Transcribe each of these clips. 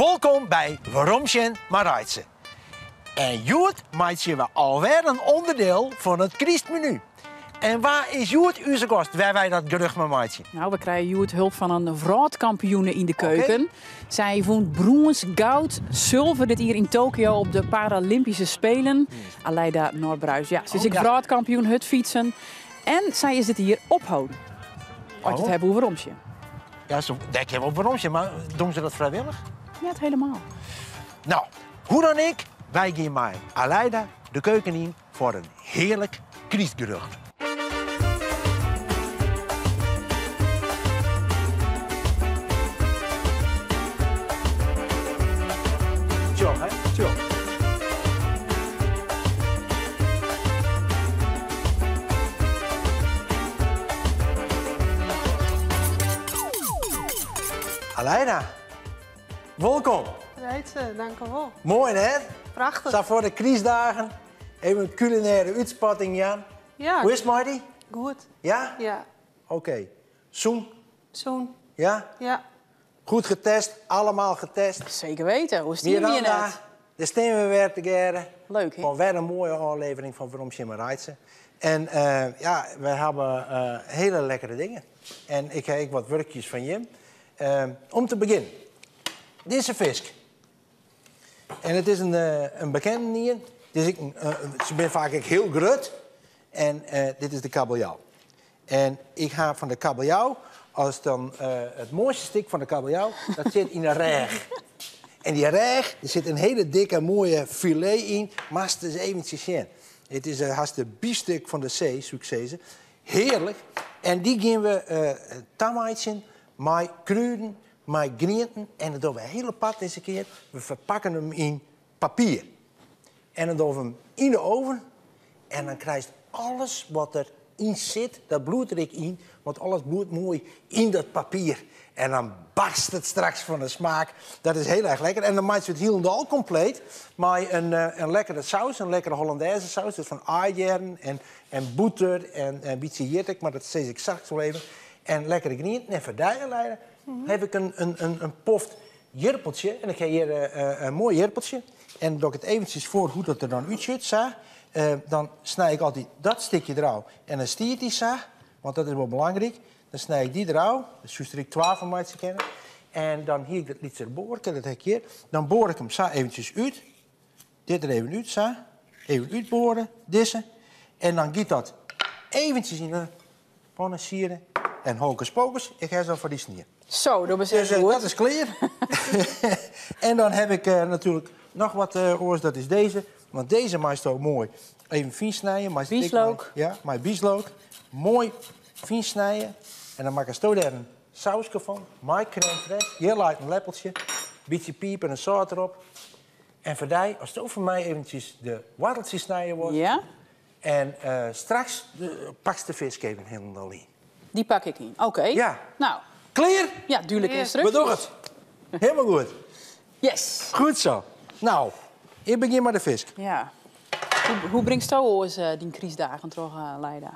Wolkom by Weromsjen mei Reitse. En hjoed meitsje we alwer in onderdeel fan it krystmenu. En wa is hjoed ús gast wêr wy dat gerjocht mei meitsje? Nou, we krije hjoed hulp fan in wrâldkampioene yn de keuken. Sy wûn brûns, goud, sulver dit jier yn Tokio op de Paralympische Spelen. Alijda Norbruis. Ja, se is ek wrâldkampioen hurdfytsen. En sy is dit jier opholden. As je it hawwe oer weromsjen. Ja, zo, dêr kinne we op weromsjen, mar dogge se dat frijwillich? Net helemaal. Nou, hoe dan ek, wy gean mei Alijda de keuken yn foar in hearlik krystgerjocht. Tsjoch, hè? Tsjoch. Alijda, wolkom. Reitse, dank u wol. Moai, hè? Prachtich. Sa foar de krystdagen, even in kulinêre útspatting, jaan. Ja. Hoe is it mei dy? Goed. Ja? Ja. Oké. Sûn? Sûn. Ja? Ja. Goed getest, allemaal getest. Zeker weten. Hoe is het hier Miranda, net? dêr steane we wer tegearre. Leuk, hè? Foar wer in moaie ôflevering fan Weromsjen mei Reitse. En ja, we hawwe hiele lekkere dingen. En ik ha ek wat wurkjes fan jim. Om te begjinnen, dizze fisk. En it is in bekende ien. It is ek in, se binne faak ek hiel grut. En dit is de kabeljau. En ik ha fan de kabeljau, as dan it moaiste stik fan de kabeljau, dat sit yn 'e rêch. En dy rêch, der sit in hiele dikke moaie filet yn. Moatst ris eventsjes sjen. It is hast de biefstuk fan de see, soe ik sizze. Hearlik. En dy gean we tameitsjen mei krûden, mei grienten. En dat dogge we hiel apart dizze kear. We ferpakke him yn papier. En dan dogge we him yn de oven. En dan krijst alles wat der yn sit, dat bliuwt der ek yn, want alles bliuwt moai yn dat papier. En dan barst it straks fan de smaak. Dat is hiel erch lekker. En dan meitsje we it hielendal kompleet mei in lekkere saus, in lekkere Hollandaise saus, dus fan aaijern en bûter en in bytsje jittik, mar dat sis ik straks wol even. En lekkere grienten. En foar dy, Alijda, haw ik in poft jirpeltsje. En ik ha hjir in moai jirpeltsje. En dan doch ik it eventsjes foar hoe't dat der dan útsjocht, sa. Dan snij ik altyd dat stikje derôf en dan stiet dy sa, want dat is wol belangryk. Dan snij ik dy derôf, dêr soest der ek twa fan meitsje kinne. En dan hie ik dat lytse boarke, dat ha ik hjir. Dan boar ik him sa eventsjes út. Dit der even út, sa. Even útboare, dizze. En dan giet dat eventsjes yn de panne siere. En hocus pocus, ik ha se al foar dy snien. Zo, dat is echt Dus goed. dat is klear. En dan ha ik natuerlik noch wat oars, dat is dizze. Want dizze meist moai even fyn snije. Meist it ek Bieslook. mei, ja, mei bieslook. Moai fyn snije. En dan makkesto dêr in sauske fan, mei crème fraîche. Hjir leit in leppeltsje, bytsje piper en sâlt derop. En foar dy, asto foar my eventsjes de woarteltsjes snije wolst. Ja. En straks pakst de fisk even hielendal yn. Dy pak ik yn, oké. Ja. Nou. Klear? Ja, dúdlike Klear. ynstruksjes. We dogge it. Helemaal goed. Yes. Goed zo. Nou, ik begjin mei de fisk. Ja. Hoe bringsto oars dyn krystdagen troch, Leida?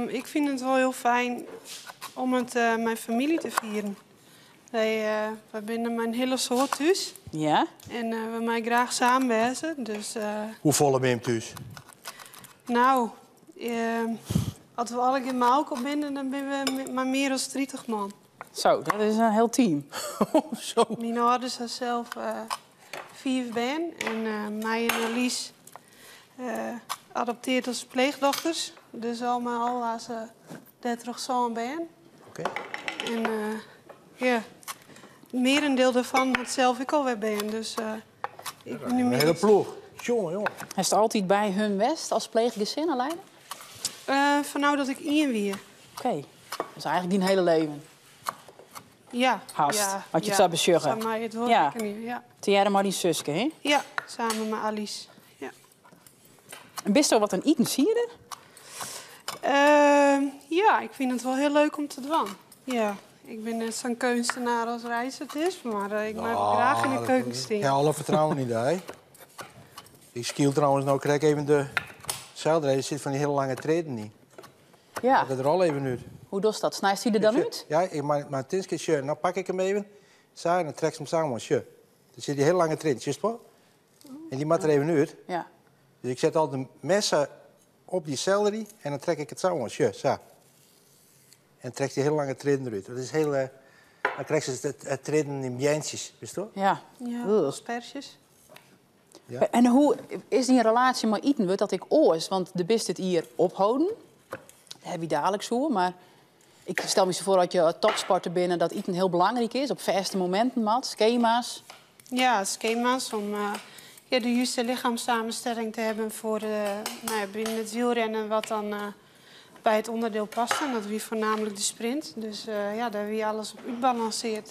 Ik fyn it wol hiel fijn om it mei famylje te fieren. Wy binne mei in hiele soad thús. Ja. En we meie graach samen wêze. Dus, Hoefolle binne jim thús? Nou, as we allegear mei elkoar binne, dan binne we mei mear as 30 man. Zo, dat is in hiel team. Zo. Myn âlders ha sels 5 bern en my en Alice adopteard as pleechdochters. Dus al mei al ha se dêrtroch 7 bern. Oké. En ja, merendeel dêrfan hat sels ek alwer bern. Dus ik ben nu Een hele ploech. Jonge, jonge. Hast altyd by hun west as pleechgesin, Alijda? Fan no dat ik ien wie. Oké, dus eigentlik dyn hiele leven? Ja. Hast, Ja, as je it ja. sa besjogge. Sa mei it wol Ja. rekkenje, ja. Tegearre mei dyn suske, hè? Ja, samen mei Alice. Ja. En bisto wat in itensieder? Ja, ik fyn it wol hiel leuk om te dwaan. Ja, ik bin net sa'n keunstenaar as Reitse it is, mar ik mei Nou, graach yn de dat keuken is stean. Ik ha alle fertrouwen yn dy. Ik skiel trouwens no krekt even de selderij. Der sit fan dy hiele lange treden yn. Ja. Dat der al even út. Hoe dochst dat? Snijst dy der dan út? Ja, ik mei, mar tinske, sjoch, no pak ik him even. Sa, en dan trekst him sa oan. Sjoch, der sit dy hiele lange tried, sjochst wol? En dy moat der even út. Ja. Dus ik set altyd in mes op dy seldery en dan trek ik it sa oan. Sjoch, sa. En trekst dy hiele lange triedden derút. Dat is hiel, dan krijst it triedden yn beantsjes, witst wol? Ja. Ja, asperzjes. Ja. En hoe is dyn relaasje mei iten? Wurdt dat ek oars? Want do bist dit jier opholden. Dêr hawwe wy daliks oer. Mar ik stel my sa foar dat je topsporter binne, dat iten hiel belangryk is. Op fêste mominten moat, skema's. Ja, skema's om ja, de juiste lichaamssamenstelling te hebben voor nou ja, binnen het wielrennen wat dan bij het onderdeel past. En dat wie voornamelijk de sprint. Dus ja, dêr wie alles op útbalansearre.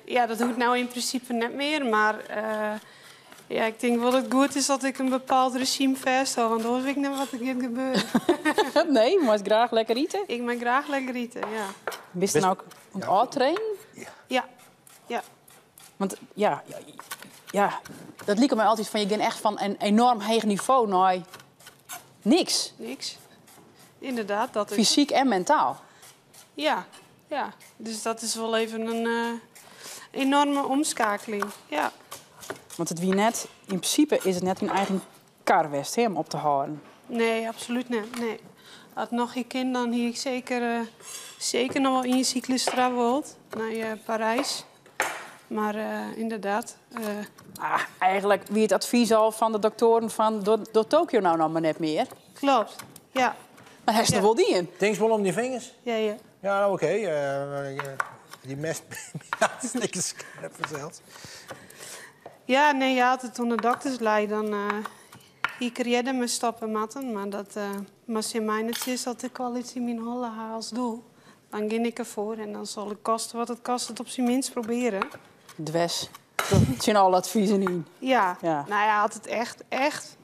Ja, dat hoecht no yn prinsipe net mear. Mar ja, ik tink wol dat it goed is dat ik in bepaald rezjym fêsthâld. Want oars wit ik net wat der giet gebeuren. Nee, moatst graach lekker ite? Ik mei graach lekker ite, ja. Bist no ek oan it ôftrainen? Ja, ja. Want ja, ja, dat liket my altyd fan je gean echt fan in enoarm heech nivo nei niks. Niks. Ynderdaad, dat is Fysyk en mentaal. Ja, ja. Dus dat is wol even in enoarme omskeakeling, ja. Want it wie net, yn prinsipe is it net dyn eigen kar west, hè, om op te hâlden. Nee, absolút net. Nee. As it noch hie kind, dan hie ik seker noch wol ien syklus troch nei Parys. Mar ynderdaad. Ah, eigentlik wie it advys al fan de doktoaren fan doch Tokio no noch mar net mear. Kloppet, ja. Mar hast it wol dien? Tinkst wol om dyn fingers? Ja, ja. Ja, no, oké. Dy mes hartstikke skerp fansels. Ja, nee, ja, as it oan de dokters lei, dan hie ik der earder mei stoppe moatten. Mar dat mar tsjin my net sizze dat ik al iets yn myn holle ha as doel. Dan gean ik derfoar en dan sil it koste wat it kostet op syn minst probearje. Dwers tsjin alle advizen yn. Ja. Ja. No ja, as it echt, echt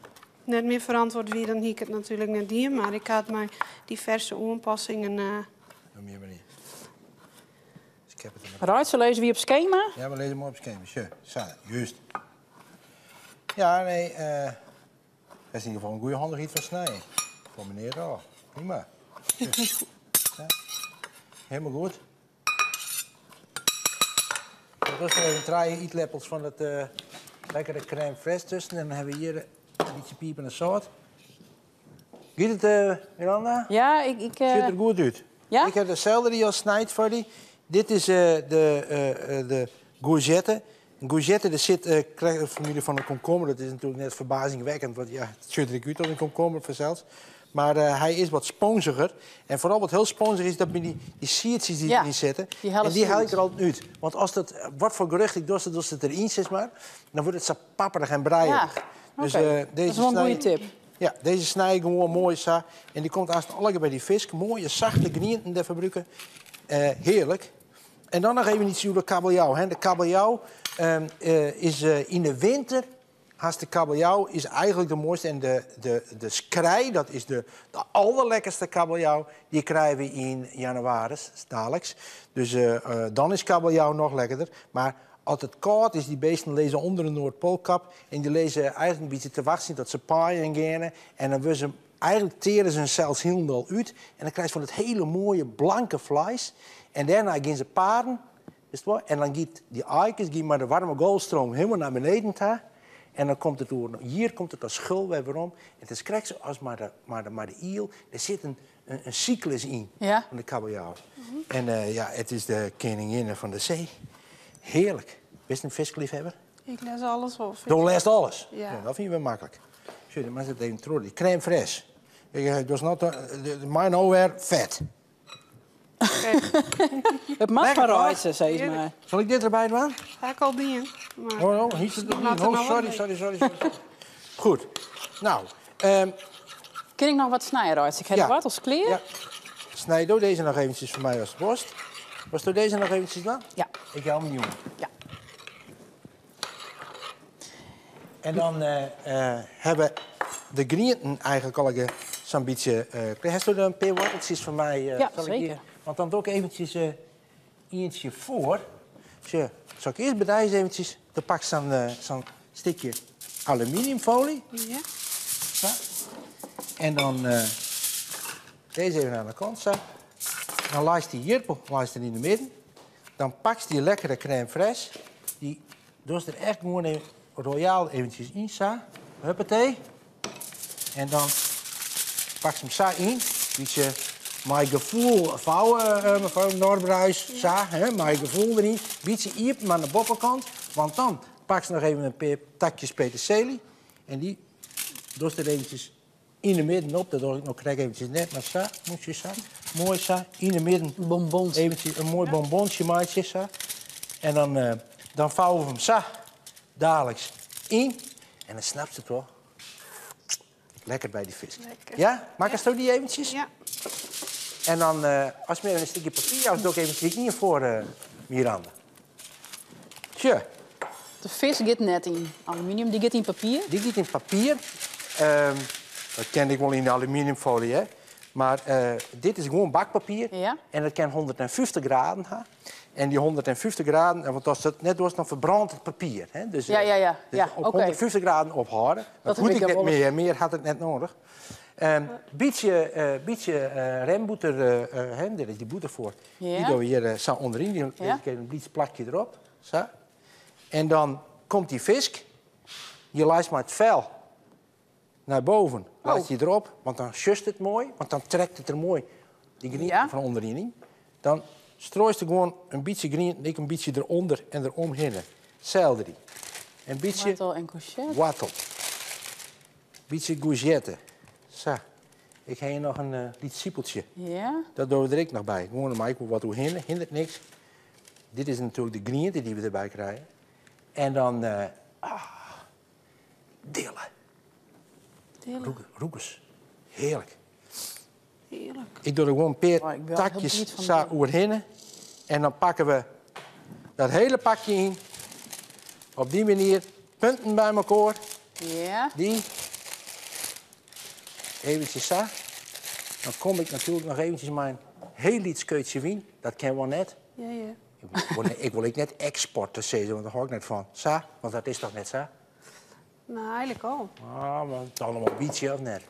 net mear ferantwurde wie, dan hie ik it natuerlik net dien. Mar ik ha it mei diverse oanpassingen. Op dy manier. Dus ik ha it der Reitse lizze wy op skema? Ja, we lizze moai op skema. Sjoch, sa, juist. Ja, nee, dat is yn ieder gefal in goede handichheid fan snijen. Foar menear al. Prima. Ja. Helemaal goed. Er is nog even trije ytleppels fan it lekkere crème fraîche tusken. En dan hawwe we hjir in bytsje piper en sâlt. Giet it, Miranda? Ja, ik Sjocht der goed út. Ja? Ik ha de seldery al snijd foar dy. Dit is de courgette. Een courgette, der sit krekt de famylje fan de komkommer. Dat is natuerlik net ferbazingwekkend, want ja, it sjocht der ek út as in komkommer fansels. Mar hy is wat sponziger. En foaral wat hiel sponzich is, dat binne dy siedsjes dy't deryn sitte. Die helle En dy helje ik út. der altyd út. Want as dat, wat foar gerjocht ek dochst, dochst it deryn, sis mar, dan wurdt it sa papperich en breiïch. Ja, Dus, oké. deze Dat is wol in goede snij tip. Ja, dizze snij ik gewoan moai sa. En dy komt aanst allegear by dy fisk. Moaie, sachte grienten dêrfoar brûke. Hearlik. En dan noch even iets oer de kabeljau. Hè. De kabeljau is yn de winter... Hast de kabeljau is eigentlik de moaiste. En de skrei, dat is de alderlekkerste kabeljau, dy krije we yn jannewaris, daliks. Dus dan is kabeljau noch lekkerder. Mar as it kâld is, dy beesten lizze ûnder de Noardpoalkap en dy lizze eigentlik in bytsje te wachtsjen dat se paaien geane. En dan wurde se, eigentlik teare se sels hielendal út. En dan krijst fan it hiele moaie blanke fleis. En dêrnei gean se paren. Witst wol? En dan giet dy aaikes gean mei de waarme golfstroom hielendal nei beneden ta. En dan komt it oer in jier komt it as schul wer werom. It is krekt sa as mei de iel. Der sit in syklus yn fan de kabeljau. En ja, it is de keninginne fan de see. Hearlik. Bist in fiskleafhawwer? Ik lês alles op. Do lêst alles? Ja. Ja, dat fine we maklik. Sjoch, dan sit even troch. Dy crème fraîche. Ik, dus not, de, mei no wer fet. Oké. It moat Lekker, mar toch? reitse, sis mar. Sil ik dit derby dwaan? Ha ik al dien. Maar Oh, oh, hier sit it Laat yn. er Oh, nou sorry, wat sorry, sorry, sorry. Goed. Nou, Kin ik noch wat snije, Reitse? Ik ha Ja. de woartels klear. Ja. Snij do dizze noch eventsjes foar my as it wolst. Wolsto dizze noch eventsjes dwaan? Ja. Ik jou him jûn. Ja. En dan hawwe de grienten eigentlik al sa'n bytsje klear. Hasto der in pear woarteltsjes foar my? Ja, Sil ik dy seker. Want dan doch ik eventsjes ientsje foar. Sjoch, sil ik earst by dizze eventsjes... Dan pak ik sa'n stikje aluminiumfolie. Ja. Sa. En dan dizze even oan de kant, sa. Dan leist dy jirpel leist der yn de midden. Dan pakst dy lekkere crème fraîche. Dy dochst der echt gewoan even royaal eventjes yn, sa. Huppatee. En dan pakst him sa yn. Bytsje mei gefoel vouwen, mefrou Norbruis. Sa, hè, mei gefoel deryn. Bytsje iepen aan de boppekant. Want dan pakst noch even in pear takjes peterselie. En dy dochst der eventjes yn de midden op. Dat doch ik no krekt eventjes net, mar sa, moet je sa. Moai sa, yn de midden. Bonbons. Eventjes in moai bonbonsje meitsje, sa. En dan, dan vouwen we him sa daliks yn. En dan snapst it wol. Lekker by dy fisk. Lekker. Ja? Makkest dy eventjes? Ja. En dan, as my even in stikje papier, as doch ik eventjes ien foar Miranda. Sjoch. De fisk giet net yn aluminium, dy giet yn papier? Dy giet yn papier. Dat ken ik wol yn de aluminiumfolie, hè. Mar dit is gewoan bakpapier. En dat kin 150 graden ha. En dy 150 graden, want ast it net dochst, dan ferbrânt it papier. Hè? Dus, dus op 150 graden ophâlde. Dat Dat hoecht heb ik net wel eens. mear, mear hat it net nedich. Bytsje rembûter, hè, dêr is dy bûter foar. Dy dogge we hjir sa ûnderyn. Dy even in lyts plakje derop. Sa. En dan komt dy fisk. Je leist mei it fel nei boven. Leist dy derop, want dan sjochst it moai. Want dan trekt it der moai dy grienten fan ûnderyn yn. Dan strooist der gewoan in bytsje grienten, ek in bytsje derûnder en deromhinne. Seldery. In bytsje Wortel en courgette. Wortel. Bytsje courgette. Sa. Ik ha hjir noch in lyts sipeltsje. Dat dogge we der ek noch by. Gewoan om ek wol wat oerhinne, hindert niks. Dit is natuerlik de griente dy't we derby krije. En dan dille. Dille. Rûkers. Hearlik. Hearlik. Ik doch der gewoan in pear Oh, ik ben wel heel takjes benieuwd van sa de oerhinne. En dan pakke we dat hele pakje yn. Op dy manier punten by elkoar. Dy. Eventjes sa. Dan kom ik natuerlik noch eventjes mei in hiel lyts skeutsje wyn. Dat kin wol net. Ja. Ik wol ek net eksporten sizze, want dêr hâld ik net fan. Sa, want dat is toch net sa? No, eigentlik al. Ah, mar toch noch wol in bytsje, of net?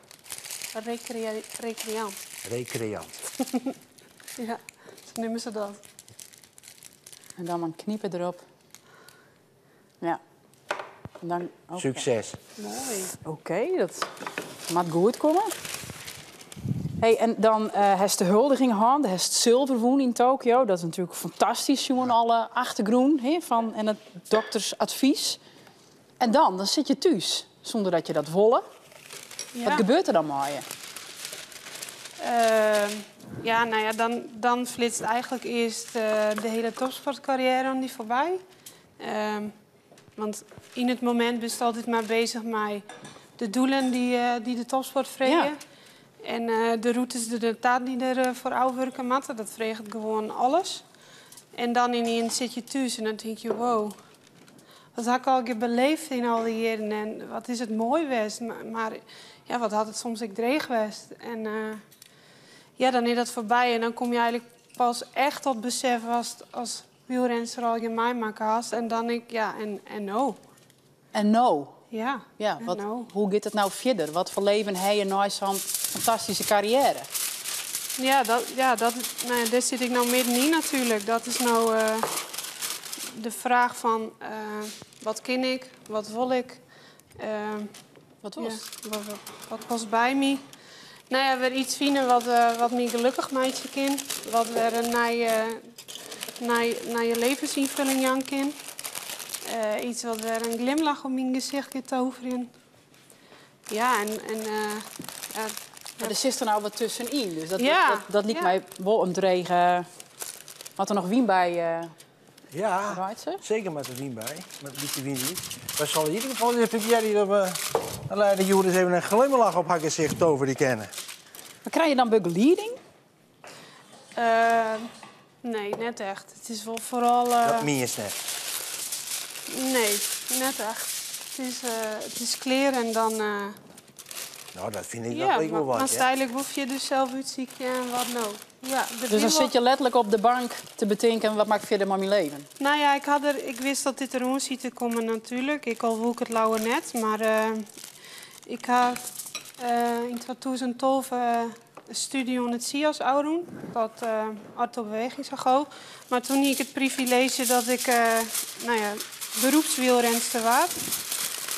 Recreant. Recreant. Ja, sa neame se dat. En dan in kniper derop. Ja. En dan, oké. Sukses. Moai. Oké, dat moat goed komme. Hey, en dan hast de huldiging hân, hast sulver wûn yn Tokio. Dat is natuerlik fantastysk, sjoen alle achtergrûn, hè, fan en it doktersadvys. En dan sitte je thús, sûnder dat je dat wolle. Wat gebeurt der dan mei je? Ja, no ja, dan flitst eigentlik earst de hiele topsportkarriêre oan dy foarby. Want yn it momint bist altyd mar beuzich mei de doelen dy't de topsport freegje. En de rûtes, de taart dy't der foar ôfwurke moatte, dat freget gewoan alles. En dan ynienen sitte je thús en dan tink je, wow, wat ha ik allegear beleefd yn al dy jierren en wat is it moai west, mar ja, wat hat it soms ek dreech west. En ja, dan is dat foarby en dan komme je eigentlik pas echt tot besef as wielrenster allegear meimakke hast. En dan ik, ja, en no. En no? Ja, Ja, en wat, no. Hoe giet it no fierder? Wat foar leven ha je nei sa'n fantastyske karriêre? Ja, dat, ja, dat, no ja, dêr sit ik no middenyn natuerlik. Dat is no de fraach fan wat kin ik, wat wol ik? Wat wolst? Ja, wat past by my? No ja, wer yts fine wat my gelokkich meitsje kin. Wat wer in nije levensynfulling jaan kin. Yts wat wer in glimlach op myn gesicht giet toverjen. Ja, en ja. Mar der sit der no wat tuskenyn, dus dat liket my wol in drege. Moat der noch wyn by, Ja, Reitse? zeker met de wyn by. Met in bytsje wyn by. We sille yn ieder gefal even probearje dat we dan Leida Joris even in glimlach op har gesicht toverje kinne. Mar krije je dan begelieding? Nee, net echt. It is wol foaral, Dat mien je net. Nee, net echt. It is klear en dan, No, dat fyn ik Ja, dat ek wol wat, mar hè? uiteindelijk hoef je dus sels út te sykjen en wat no. Ja, der Dus dan wie wol sit je letterlik op de bank te betinken, wat moat ik fierder mei myn leven? No ja, ik wist dat dit deroan siet te kommen natuerlik. Ik al woe ik it leaver net, mar ik ha yn 2012 studie oan it CIOS ôfrûn, dat orthobewegingsagooch. Mar toen hie ik it privileezje dat ik nou ja, beroepswielrenster waard.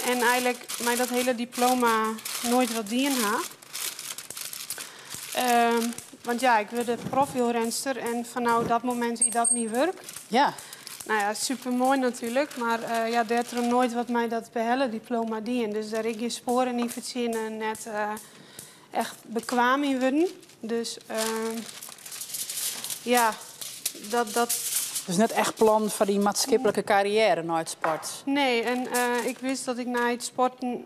En eigenlik mei dat hiele diploma noait wat dien ha. Want ja, ik wurde profwielrenster en fanôf dat momint wie dat myn wurk. Nou ja, supermoai natuerlik, mar ja, dêrtroch noait wat mei dat behelle diploma dien. Dus dêr ek gjin spoaren yn fertsjinne, net echt bekwaam yn wurden. Dus ja, dat. Dus net echt plan foar dyn maatskiplike karriêre nei it sport? Nee, en ik wist dat ik nei it sporten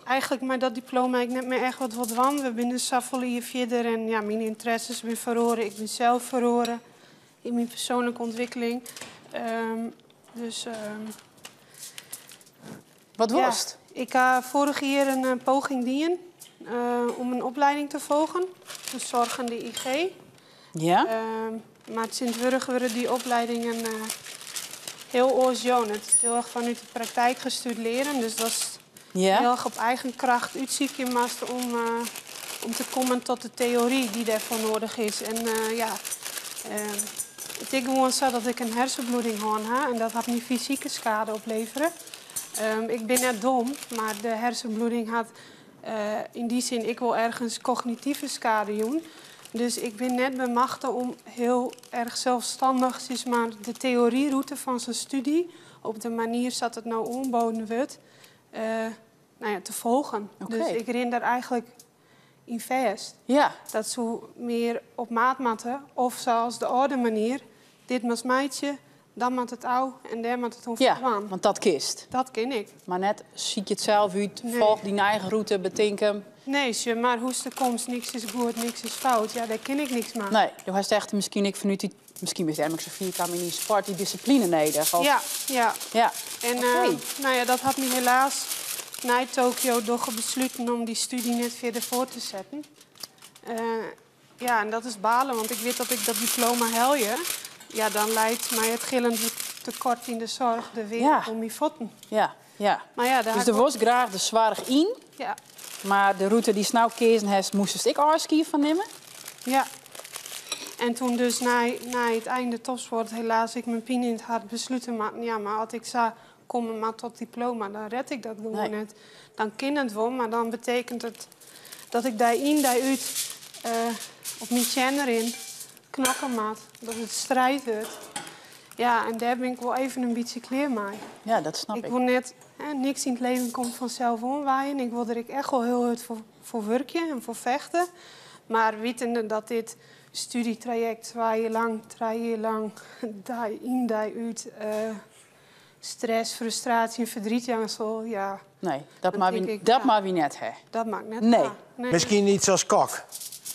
eigenlik mei dat diploma ek net mear echt wat wol dwaan. We binne safolle jier fierder en ja, myn ynteresses binne feroare. Ik bin sels feroare yn myn persoanlike ûntwikkeling. Dus, Wat ja. wolst? Ik ha foarich jier in poging dien om in oplieding te folgjen, de Zorgende IG. Mar tsjintwurdich wurde dy opliedingen hiel oars jûn. It is hiel erch fanút de praktijk gestuurd leren. Dus datst hiel erch op eigen kracht útsykje moatst om te kommen tot de teory dy't dêrfoar nedich is. En ja, it is gewoan sa dat ik in hersenbloeding hân ha en dat hat my fysike skade oplevere. Ik bin net dom, mar de hersenbloeding hat yn dy sin ek wol ergens kognitive skade jûn. Dus ik bin net bemachte om hiel erch selsstannich sis mar, de teoryrûte fan sa'n stúdzje op de manier sa't it no oanboden wurdt, nou ja, te folgjen. Dus ik rin dêr eigenlik yn fêst. Dat soe mear op maat moatte. Of sa as de âlde manier, dit moatst meitsje, dan moat it ôf en dêr moat it om foldwaan. Want dat kinst. Dat kin ik. Mar net sykje it sels út, Nee. folch dyn eigen rûte, betink him. Nee, sjoch, mar hoe'tst der komst, niks is goed, niks is fout. Ja, dêr kin ik niks mei. Nee, do hast echt miskien ek fanút dy, miskien bist dêrom ek sa fier kaam yn dyn sport, dy dissipline nedich. Of? Ja, ja. En, nou ja, dat hat my helaas nei Tokio doch besluten om dy stúdzje net fierder foar te setten. Ja, en dat is balen, want ik wit dat ik dat diploma helje. Ja, dan leit my it gillend tekort yn de soarch der wer om myn fuotten. Mar ja, dêr Dus ha do ik wolst graach de soarch yn, Ja. mar de rûte dy'tst no keazen hast, moastest ek ôfskie fan nimme? Ja. En toen dus nei it einde topsport helaas ik mei pine yn it hert beslute moatten. Ja, mar as ik sa komme moat tot diploma, dan red ik dat gewoan net. Dan kin it wol, mar dan betekent it dat ik dei yn, dei út op myn teannen rin, knokke moat, dat it striid wurdt. Ja, en dêr bin ik wol even in bytsje klear mei. Ja, dat snap Ik ik. wol net, hè, niks yn it leven komt fansels oanwaaien. Ik wol der ek echt wol hiel hurd foar wurkje en foar fechte. Mar wittende dat dit studietraject 2 jier lang, 3 jier lang, dei yn, dei út, stress, frustraasje en ferdriet jaan sil, ja. Nee, dat Dan mar tink wy, ik, dat ja. mar wy net, hè? Dat mag net. Nee. Ha. Nee. Miskien yts as kok.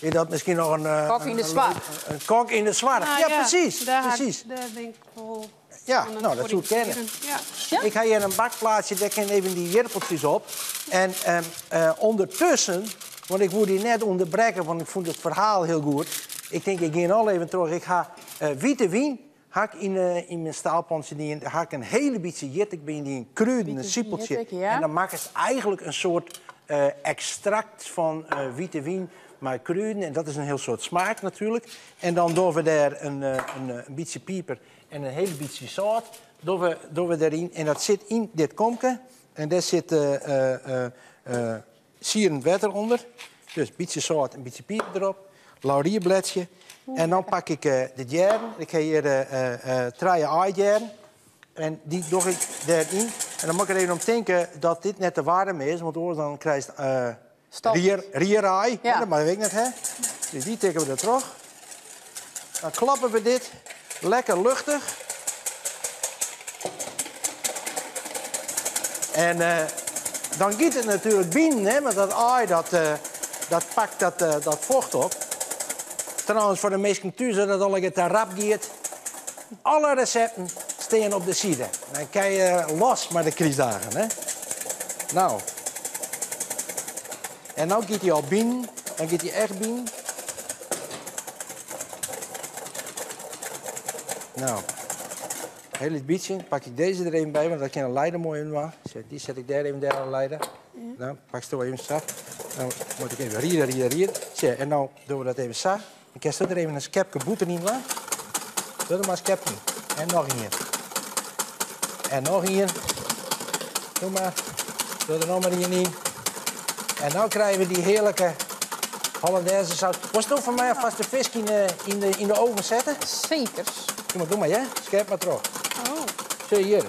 Is dat miskien noch in, Kok yn de soarch. In kok yn de soarch. Nou ja, ja, presys. Presys. Dêr bin ik wol Ja, oan it nou, dat soe kinne. oriïntearjen. Ja. Ja? Ik ha hjir in bakplaatsje, dêr kinne even dy jirpeltsjes op. En ûndertusken, want ik woe dy net ûnderbrekke, want ik fûn it ferhaal hiel goed. Ik tink, ik gean al even troch. Ik ha wite wyn, ha ik yn myn staalpantsje dien. Dêr ha ik in hiele bytsje jittik by dien, krûden, in Wite wyn, sipeltsje. jittik, ja. En dan makkest eigenlik in soart ekstrakt fan wite wyn mei krûden. En dat is in hiel soad smaak natuerlik. En dan dogge we dêr in bytsje piper en in hiele bytsje sâlt dogge we dêryn. En dat sit yn dit komke. En dêr sit sierend wetter ûnder. Dus in bytsje sâlt en in bytsje piper derop. Laurierblêdsje. En dan pak ik de djerren. Ik ha hjir 3 aaidjerren. En dy doch ik dêryn. En dan moat ik der even om tinke dat dit net te waarm is, want oars dan krijst Stop. rieraai. Dat moatte we ek net, hè? Dus dy tikke we der troch. Dan klappe we dit lekker luchtich. En dan giet it natuerlik binen, hè? Want dat aai dat pakt dat focht op. Trouwens, foar de minsken thús dat it allegear te rap giet. Alle resepten stean op de side. Dan kin je los mei de krystdagen, hè? Nou. En no giet hy al binen. Dan giet hy echt binen. Nou. Hiel lyts bytsje. Pak ik dizze der even by, want dat kin in leider moai in dwaan. Dy set ik dêr even dêr aan leider. Dan pakst do even sa. Dan moat ik even riere, riere, riere. Sjoch, en no dogge we dat even sa. Dan kinst der even in skepke bûter yn dwaan. Doch der mar in skepke yn. En noch ien. En noch ien. Doe mar. Doch der noch mar ien yn. En no krije we dy hearlike Hollandaise saus. Wolst do foar my alfêst de fisk yn de oven sette? Seker. Doe mar, doe mar, hear. Skerp mar troch. Oh. Sjoch hjir.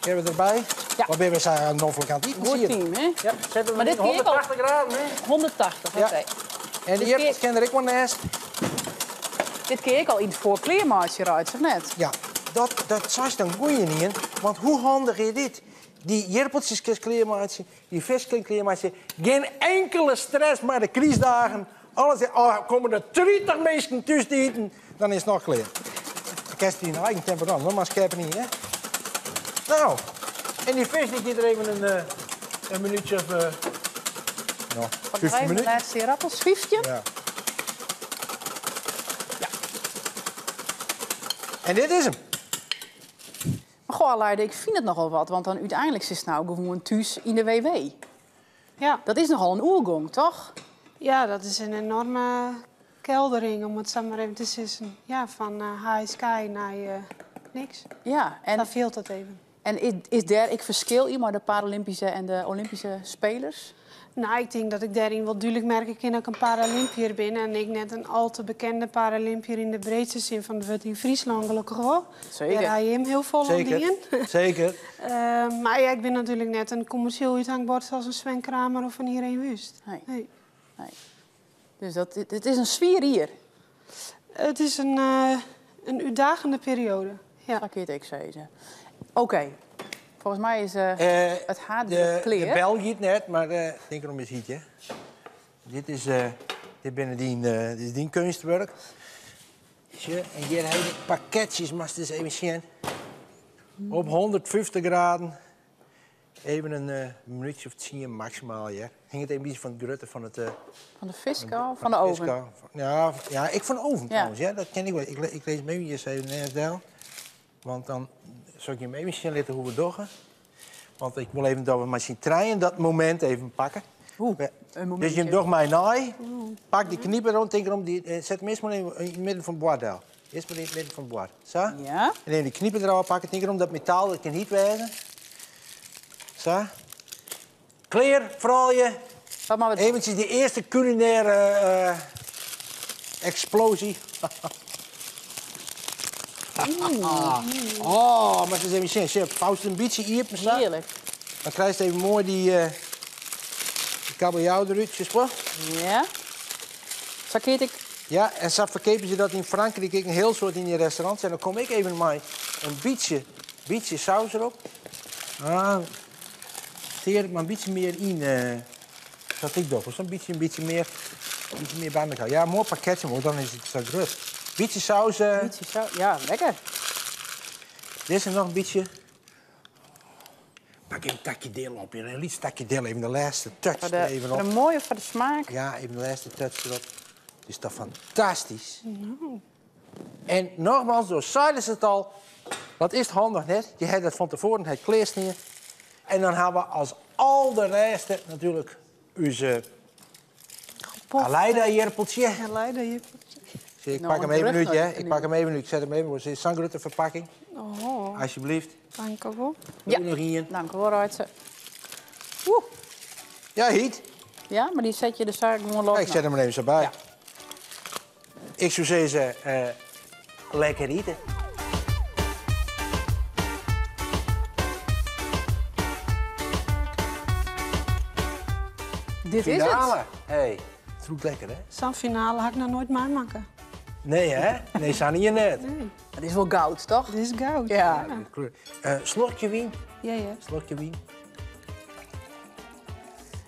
Kinne we derby? Ja. Wat binne we sa noflik oan it iten? Goed team, hè? Ja, sette we Maar dit yn kin ek al. 180 graden, hè? 180, Ja. oké. En de Dit ierdappels kin der ek wol neist. Dit kin ek al yn it foar klearmeitsje, Reitse, of net? Ja, dat seist in goeie ien. Want hoe handich is dit? Dy ierdappeltsjes kinst klearmeitsje, dy fisk kin klearmeitsje. Gjin inkelde stress mei de krystdagen. Alles, oh, komme der 30 minsken thús te iten, dan is it noch klear. Dan kinst dyn eigen tempo dwaan. Noch mar skerp yn, hè? No, en dy fisk dy giet der even in minútsje of no, Pak 15 even de minuten. lêste ierdappels. 15? Ja. Ja. En dit is 'm. Mar goh, Aleida, ik fyn it nochal wat, want dan úteinlik sitst no gewoan thús yn de WW. Ja. Dat is nochal in oergong, toch? Ja, dat is in enoarme keldering, om it sa mar even te sizzen. Ja, fan high sky nei niks. Ja, en Dan fielt dat even. En is dêr ek ferskil yn mei de Paralympyske en de Olympyske Spelers? No, ik tink dat ik dêryn wol dúdlik merke kin dat ik in Paralympiër bin en ik net in al te bekende Paralympiër yn de breedste sin fan it wurd yn Fryslân, gelokkich wol. Zeker. Dêr ha jim hiel folle oan Zeker. dien. Zeker. Mar ja, ik bin natuerlik net in kommersjeel úthangbord sa as in Sven Kramer of in Ireen Wüst. Nee. Nee. Nee. Dus it is in swier jier. It is in útdaagjende perioade. Ja. Sa kin je it ek sizze. Oké, folgens my is it haadgerjocht klear. De bel giet net, mar tink derom is hyt, hè. Dit is dyn keunstwurk. Sjoch, en hjir ha je pakketsjes, moatst ris even sjen. Op 150 graden. Even in minútsje of 10 maksimaal, ja. Hinget even in bytsje fan it grutte fan it Fan de fisk ôf? fan Fan de de oven? fisk ôf. Ja, ja, ek fan de oven Ja. trouwens, ja. Dat ken ik wol. Ik lis 'm even hjir even nêst del. Want dan sil ik jim even sjen litte hoe't we dogge. Want ik wol even dat we mei syn trijen dat momint even pakke. Oeh, Ja. in momintsje. Dus jim doch my nei. Pak dy kniper rûn, tink derom, dy set 'm earst mar even yn it midden fan it board del. Earst mar yn it midden fan it board. Sa. Ja. En even dy kniper derôf pakke. Tink derom, dat metaal, dat kin hyt wêze. Sa. Klear, froulju. Wat moatte we Eventsjes die earste kulinêre eksploazje. Oh, mar ris even sjen. Sjoch, foust in bytsje iepen sa. Hearlik. Dan krijst even moai dy kabeljau derút, sjochst wol? Ja. Sa kin ik. Ja, en sa ferkeapje se dat yn Frankryk ek in hiel soad yn dy restaurants. En dan kom ik even mei in bytsje saus derop. Ah, tear ik mar in bytsje mear yn dat ik doch. Sa'n bytsje mear by elkoar. Ja, moai pakketje, want dan is it sa grut. Bytsje saus. Bytsje saus, ja, lekker. Dit is noch in bytsje. Pak even in takje dil op, in lyts takje dil, even de lêste touch Foar der even de op. moaie, foar de smaak. Ja, even de lêste touch derop. Het is toch fantastysk. No. En nogmaals, door zeiden ze het al, dat is handig net. Je hebt dat van tevoren, het kleersneer. En dan hebben we als allerlaatste natuurlijk onze Aleida-ierpeltje. Aleida-ierpeltje. Zie, ik Nou, pak hem een even terug uit, hè. nog Ik pak hem even uit. Ik zet hem even. Het is zo'n grote verpakking. Oh. Alsjeblieft. Dank u wel. Ja. Doe nog één. Dank u wel, Reitse. Oeh. Ja, heet. Ja, maar die zet je de zaak gewoon los. Ja, ik zet hem er even zo bij. Ja. Ik zou zeggen, lekker eten. Dit is het. Finale. Hey, het ruikt lekker, hè? Zo'n finale had ik nog nooit meemaken. Nee, hè? Nee, zijn hier net. Nee. Dat is wel goud, toch? Dit is goud. Ja. Ja. Slokje wien. Ja, ja. Slokje wien.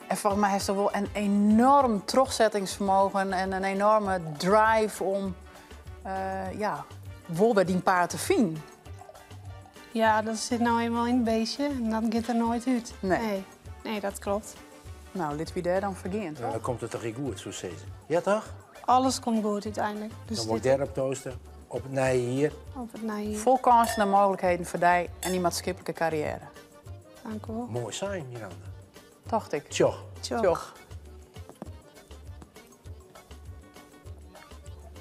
En volgens mij heeft ze wel een enorm terugzettingsvermogen en een enorme drive om wel bij die paard te vinden. Ja, dat zit nou eenmaal in het beestje en dat gaat er nooit uit. Nee. Nee, nee, dat klopt. Nou, laat wie daar dan vergeten, toch? Dan komt het toch niet goed, zo zeggen ze. Ja, toch? Alles komt goed uiteindelijk. Dus dan wordt dit daar op toasten, op het nijen hier. Op het nijen hier. Vol kansen en mogelijkheden voor die en die maatschappelijke carrière. Dank u wel. Mooi zijn, Miranda. Tocht ik. Tsjoch. Tsjoch.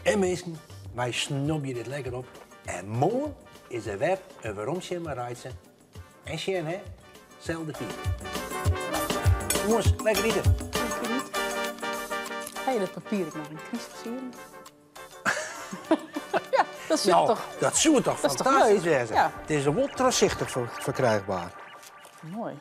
En minsken, wy snobje dit lekker op. En moarn is der wer in Weromsjen mei Reitse. En sjen, hè? Selde tiid. Jonges, lekker ite. Lekker ite. Ha je dat papier ek noch in krystfersiering? ja, dat is Nou, toch dat soe toch Dat is toch fantastysk leuk? wêze? Ja. It is wol trochsichtich ferkrijgber. moai.